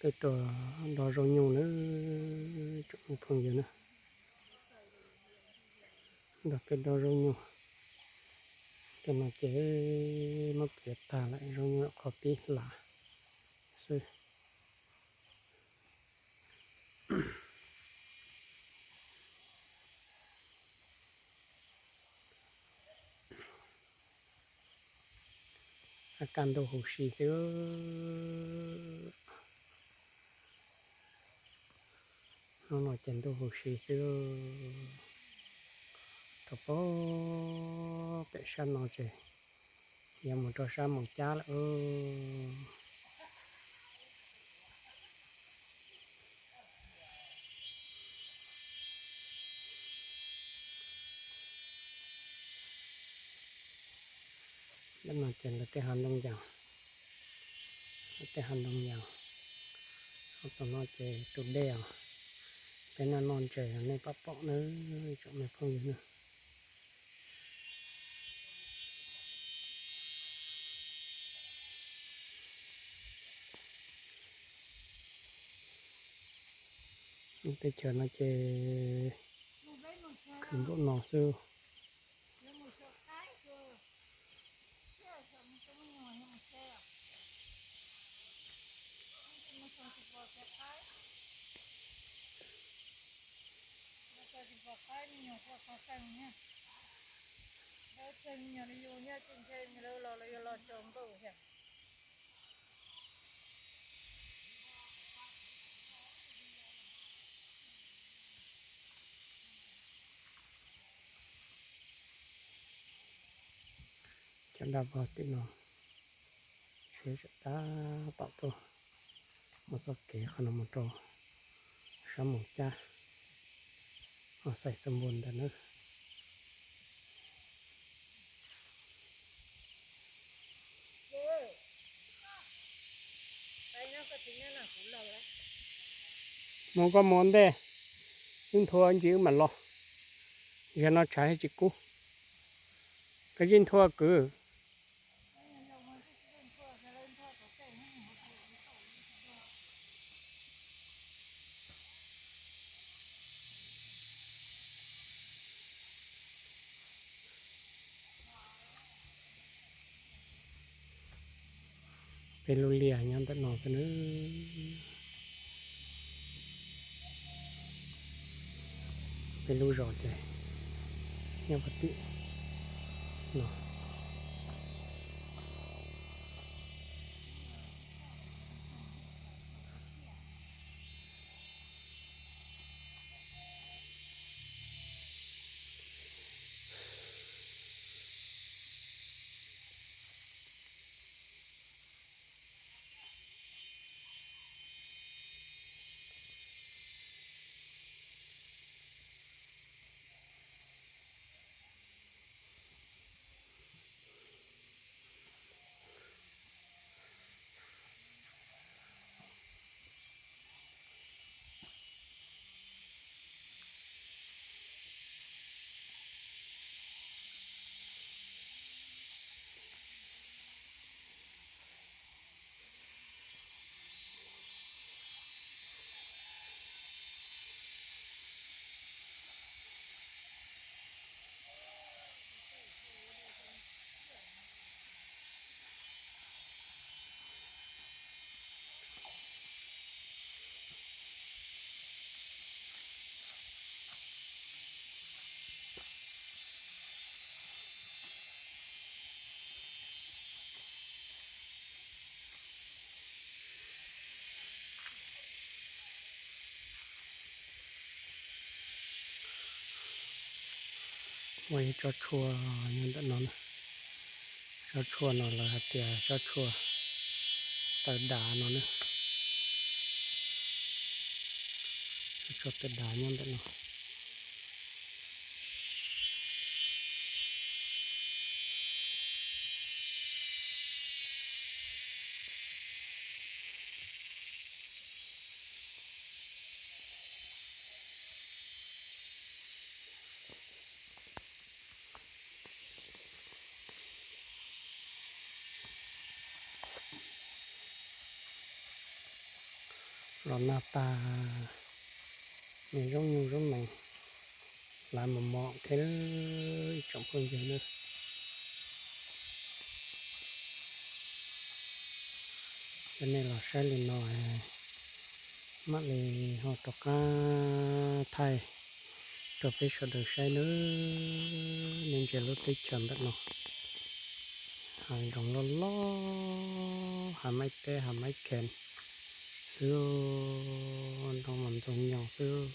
ເປັດດອກ ດອກໂຈໂຍເດີ ເຈົ້າແມ່ພີ່ນ້ອງເດີ ດອກເປັດດອກໂຈໂຍ. ເຈົ້ານ້ອຍເຈມາປຽບຕາລະ ໂຈໂຍຂໍປີຫຼາຊື່. ອາການໂດໂຮຊີເຊີ ນ້ອງນ້ອຍເຈັນໂດໂຮຊີເຊີ ກະປໍ ເປະຊານອເຈ ຍາມໝູ່ໂຕຊາໝູ່ຈ້າລະເອີ. ແລ້ວມາເຈັນລະແຕ່ຫັນດົງຢາງ ລະແຕ່ຫັນດົງຢາງ ເອົາໂຕນ້ອຍເຈຕຸແດງ ເປັນນານອນເຈໃນປະເປາະເນີ ເຈົ້າແມ່ພີ່ນ້ອງເດີ. ມີແຕ່ເຈີນາເຈ ຂຶ້ນລູກນ້ອງຊື່. ຈະດັບບໍ່ຕິດເນາະ ເຊຈະຕາປະໂຕ ມາຊອກເກຂະໜົມໂຕ ຊາໝູຈາ ມາໃສ່ສົມບູນດາເນີ. ໂມກະມອນເດ ຍິງໂທອັນຈິງມັນລໍ ຢານອນຊາຍໃຫ້ຈິກູ ກະຍິງໂທອະກື ເປັນລູກເລຍຍ້ອນແຕ່ໜໍ່ເພິ່ນເອີຍ ເປັນລູກຈອກໃຈ ຍັງບໍ່ຕິເນາະ. ໂອ້ຍ ຈອດຊົ່ວ ຍັງແຕ່ນອນ ຈອດຊົ່ວນອນລະເຕຍ ຈອດຊົ່ວ ເຕີດານອນ ຈອດເຕີດາຍັງແຕ່ນອນ. ໂ Lọt na ta, mẹ giống như giống này, lá mỏng mỏng thế đấy, chọn con gì nữa. Cái này là sai lì nọ, mắt lì họ trọc cá thay, cho phép sổ đường sai nữa, nên chỉ lốt tới chậm đất nọ. Hàng rồng lo lo, hàng máy té, hàng máy khen. Sư, trong mầm trong nhau sư.